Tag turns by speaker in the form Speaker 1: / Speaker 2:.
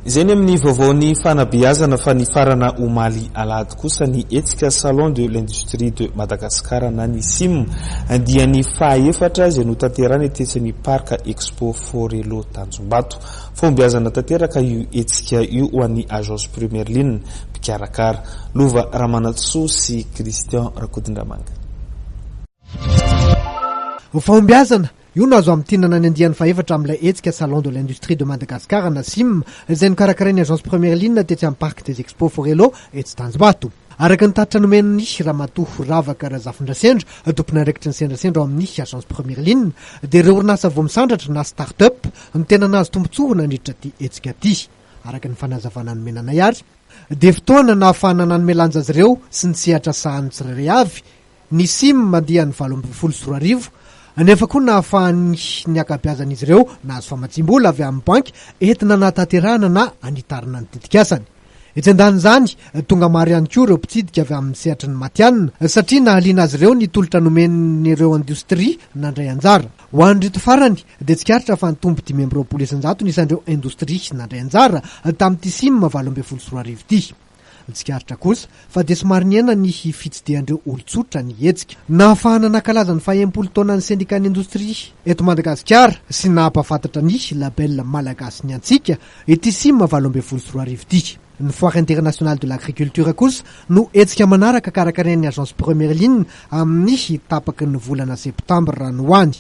Speaker 1: Izay ny amin'ny vaovaon'ny fanabeazana fa nifarana omaly alahady kosa ny hetsika Salon de l'industrie de Madagascar na ny SIM andiany fahaefatra izay notanterahina tetsy amin'ny Parc Expo Forello Tanjombato. Fahombiazana tanteraka io hetsika io ho an'ny Agence Première Ligne mpikarakara. Lova Ramanantsoa sy Christian Rakotondramanga.
Speaker 2: Ho fahombiazana, io no azo amintinana ny andiany fahefatra amin'ilay hetsika Salon de l'Industrie de Madagascar na SIM izay nokarakarain'ny Agence Première Ligne tetsy amin'ny Parc des Expos Forello etsy Tanjombato. Araka ny tatitra nomen'ny Ramatoa Ravaka Razafindrasendra, tompon'andraikitry ny sendrasendra ao amin'ny Agence Première Ligne, dia ireo orinasa vao misandratra na start-up no tena nahazo tombontsoa nandritra ity hetsika ity. Araka ny fanazavana nomena anay ary, dia fotoana nahafahana nanome lanja azy ireo sy ny sehatra sahaniny tsirairay avy ny sim andiany 2018, nefa koa nahafahan'ny ny ankabeazan'izy ireo nahazo famatsiam-bola avy amin'ny banky entina hanatanterahana na hanitarina ny tetikasany. Etsy andanin'izany, tonga maro ihany koa ireo mpitsidika avy amin'ny sehatry ny matihanina, satria nahaliana azy ireo ny tolotra nomen'ireo indostria nandray anjara. Ho an'ireto farany, dia tsikaritra fa nitombo 25% ny isan'ireo indostria nandray anjara tamin'ity sim 2018 ity. Tsikaritra kosa fa dia somary nihena ny fitsidihan'ireo olon-tsotra ny hetsika. Nahafahana nankalaza ny faha-60 taonan'ny sendikan'ny indostria eto Madagasikara sy nahampahafantatra ny label Malagasy ny antsika Ity sim 2018 ity. Ny Foire Internationale de l'Agriculture kosa no hetsika manaraka karakarain'ny Agence Première Ligne amin'ny tapaky ny volana septambra any ho any.